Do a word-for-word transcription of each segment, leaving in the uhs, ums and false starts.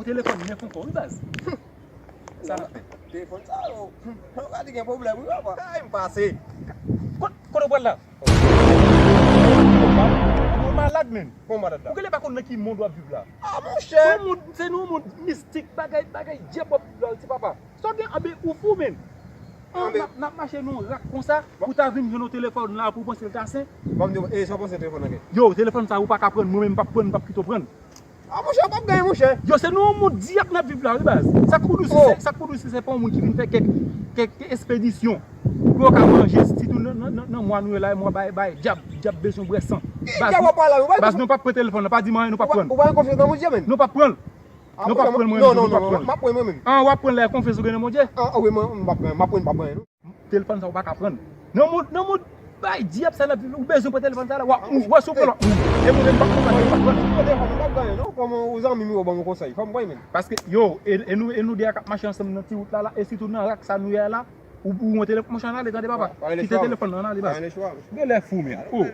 Telefòn nèf ankò, wi, baz. Sa n ap fè? Telefòn sa yo. Ou ka di gen pwoblèm, wi, papa. Ay, m pase. Kot, kote w pral la? Ou malad, menn. Bon, malad la. Ou genlè pa konn nan ki mond w ap viv la. Ah, monchè. Se yon mond, se yon mond mistik, bagay, bagay dyab w ap viv la, ti papa. Sa w gen, anben, ou fou, menn. An, n ap, n ap mache nan yon rak konsa, pou ta vin jwenn yon telefòn la, pou w panse l ta sen. Bon, e sa w panse telefòn nan gen? Yo, telefòn sa, ou pa ka pran, mwen menm, m p ap pran, m p ap kite w pran. Ah, monchè, w p ap genyen, monchè. Yo, se nan yon mond dyab n ap viv la, wi, baz. Sa k pou di w si se, sa k pou di w si se pa yon moun ki vin fè kèk, kèk espedisyon pou yo ka manje, sitou nan, nan, nan, nan mwa nou ye la, mwa bay, bay dyab, dyab bezwen bwè san. Baz, nou p ap pran telefòn nan, pa di m anyen, nou p ap pran. Ou pa gen konfyans nan Bondye, menn? Nou p ap pran. Nou p ap pran mwen menm, nou p ap pran. M ap pran mwen menm. An, w ap pran lè konfyans ou gen nan Bondye? An, wi, mwen, m p ap pran, m p ap pran, m p ap pran, non. Telefòn sa ou pa ka pran. Nan mond, nan mond bay dyab sa n ap viv, ou bezwen pran telefòn sa la, w ap mouri. Wè si w pran l, w ap mouri. E mwen menm, m p ap pran, m p ap pran. Mwen telefòn, m p ap pran, non. Kòman ou zanmi m, ou ban mwen konsèy? Fò m pran menm. Paske, yo, e, e nou, e nou de a k ap mache ansanm nan ti wout la, la, e sitou nan rak sa nou ye a la, ou, ou yon telefòn, monchè, ann ale, tande papa. Kite telefòn nan, ann ale, baz. Ou genlè fou, menn. Oh.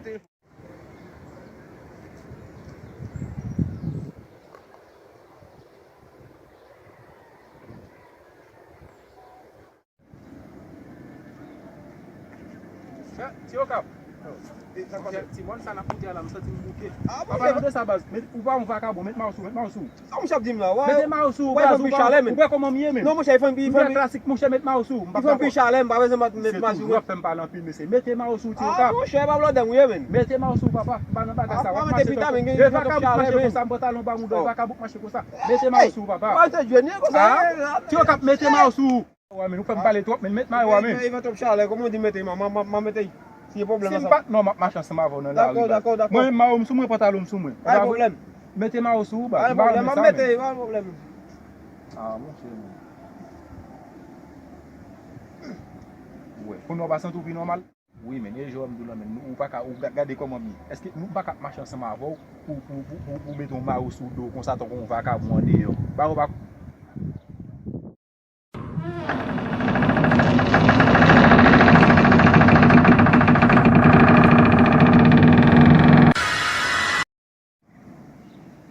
Ti Okap. Ti mòn sa n ap moute a la, m santi m bouke. Papa, nou de sa, baz. Ou pa yon vakabon, met mayo sou, met mayo sou. Sa monchè ap di m la? Mete mayo sou, baz, ou pa, ou wè kòman m ye, menn. Non, monchè, li fè m pi, li fè m pi. Klasik, monchè, met mayo sou. M pa ka. Li fè m pi chalè, m pa bezwen met mayo sou. Mesye, toujou ap fè m pale anpil, mesye. Mete mayo sou, ti Okap. Ah, monchè, pa blòdè m ou ye, menn. Mete mayo sou, papa. M pa nan bagay sa. W ap mache tankou. E vakabon k mache konsa, m pantalon ba mouda, e vakabon k mache konsa. Mete mayo sou, papa. Ah, ti Okap, mete mayo sou. Wa, menn, ou fè m pale twòp, menn. Met mayo a, menn. Li fè twòp chalè, kòman w di mete, m, m, m, m mete. Si gen pwoblèm ansanm. Si m pa, non, m ap mache ansanm avè w nan lari, baz. Dakò, dakò, dakò. Mwen menm, mayo m sou mwen, pantalon m sou mwen. Pa gen pwoblèm. Mete mayo sou ou, baz. Pa gen pwoblèm, m ap mete, pa gen pwoblèm. Ah, monchè, menn. Ou wè, kounye a w pa santi w pi nòmal? Wi, menn, e jan m di w la, menn, ou pa ka, ou ga-, gade kòman m ye. Èske nou pa ka ap mache ansanm avè w pou, pou, pou, pou, pou mete yon mayo sou do w konsa tankou yon vakabon andeyò? Ba ou pa.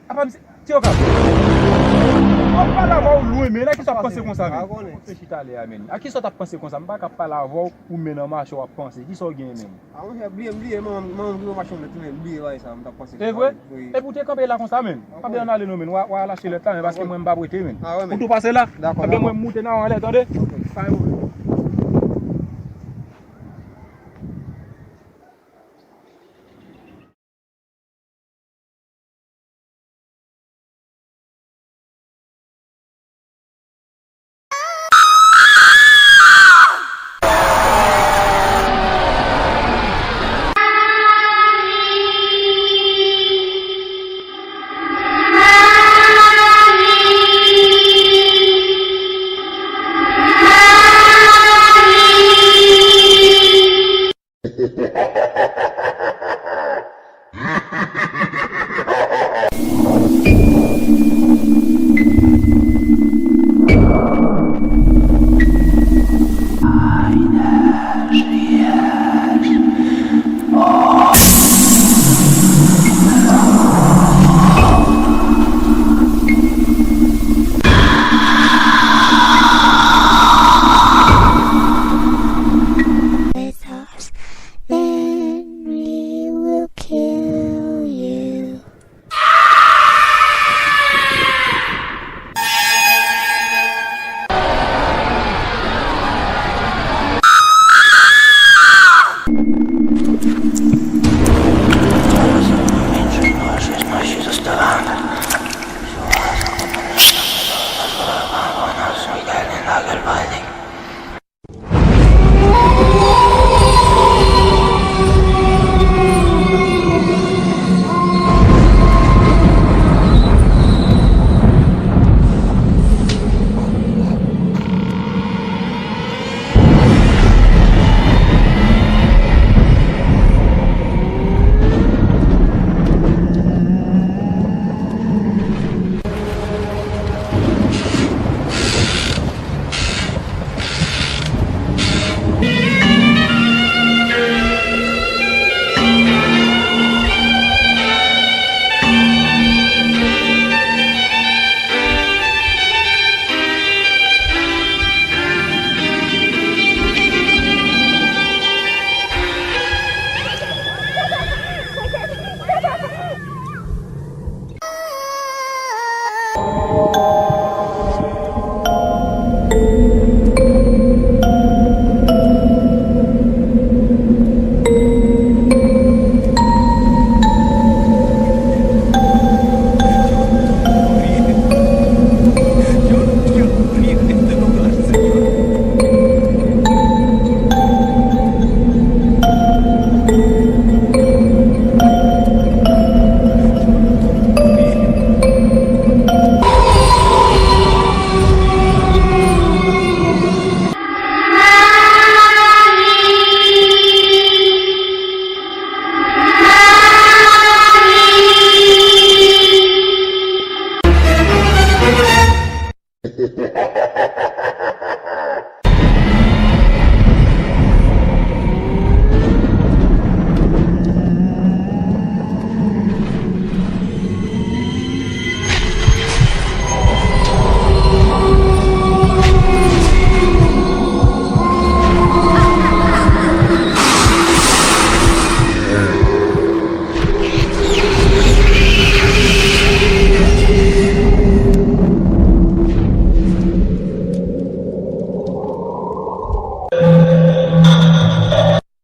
Apa misye, ti Okap. W ap pale avè w lwen, menn. A kisa w ap panse konsa, menn? Ou te chita lè a, menn. A kisa w t ap panse konsa? M pa ka pale avè w, ou menm nan mache w ap panse. Kisa w gen, menn? A, monchè, bliye, bliye, manman m, manman m ki pran machin lèt, menn, bliye bagay sa, m t ap panse. Se vre? Wi. Epi w te kanpe la konsa, menn. Kanpe ann ale non, menn. W a, w a lache lèt la, menn, paske mwen m pa prete, menn. A, wi, menn. Ou tou pase la? Dakò, dakò. Ebyen, mwen m moute nan anlè, tande? Ok. Pa gen pwoblèm. Then we will kill you.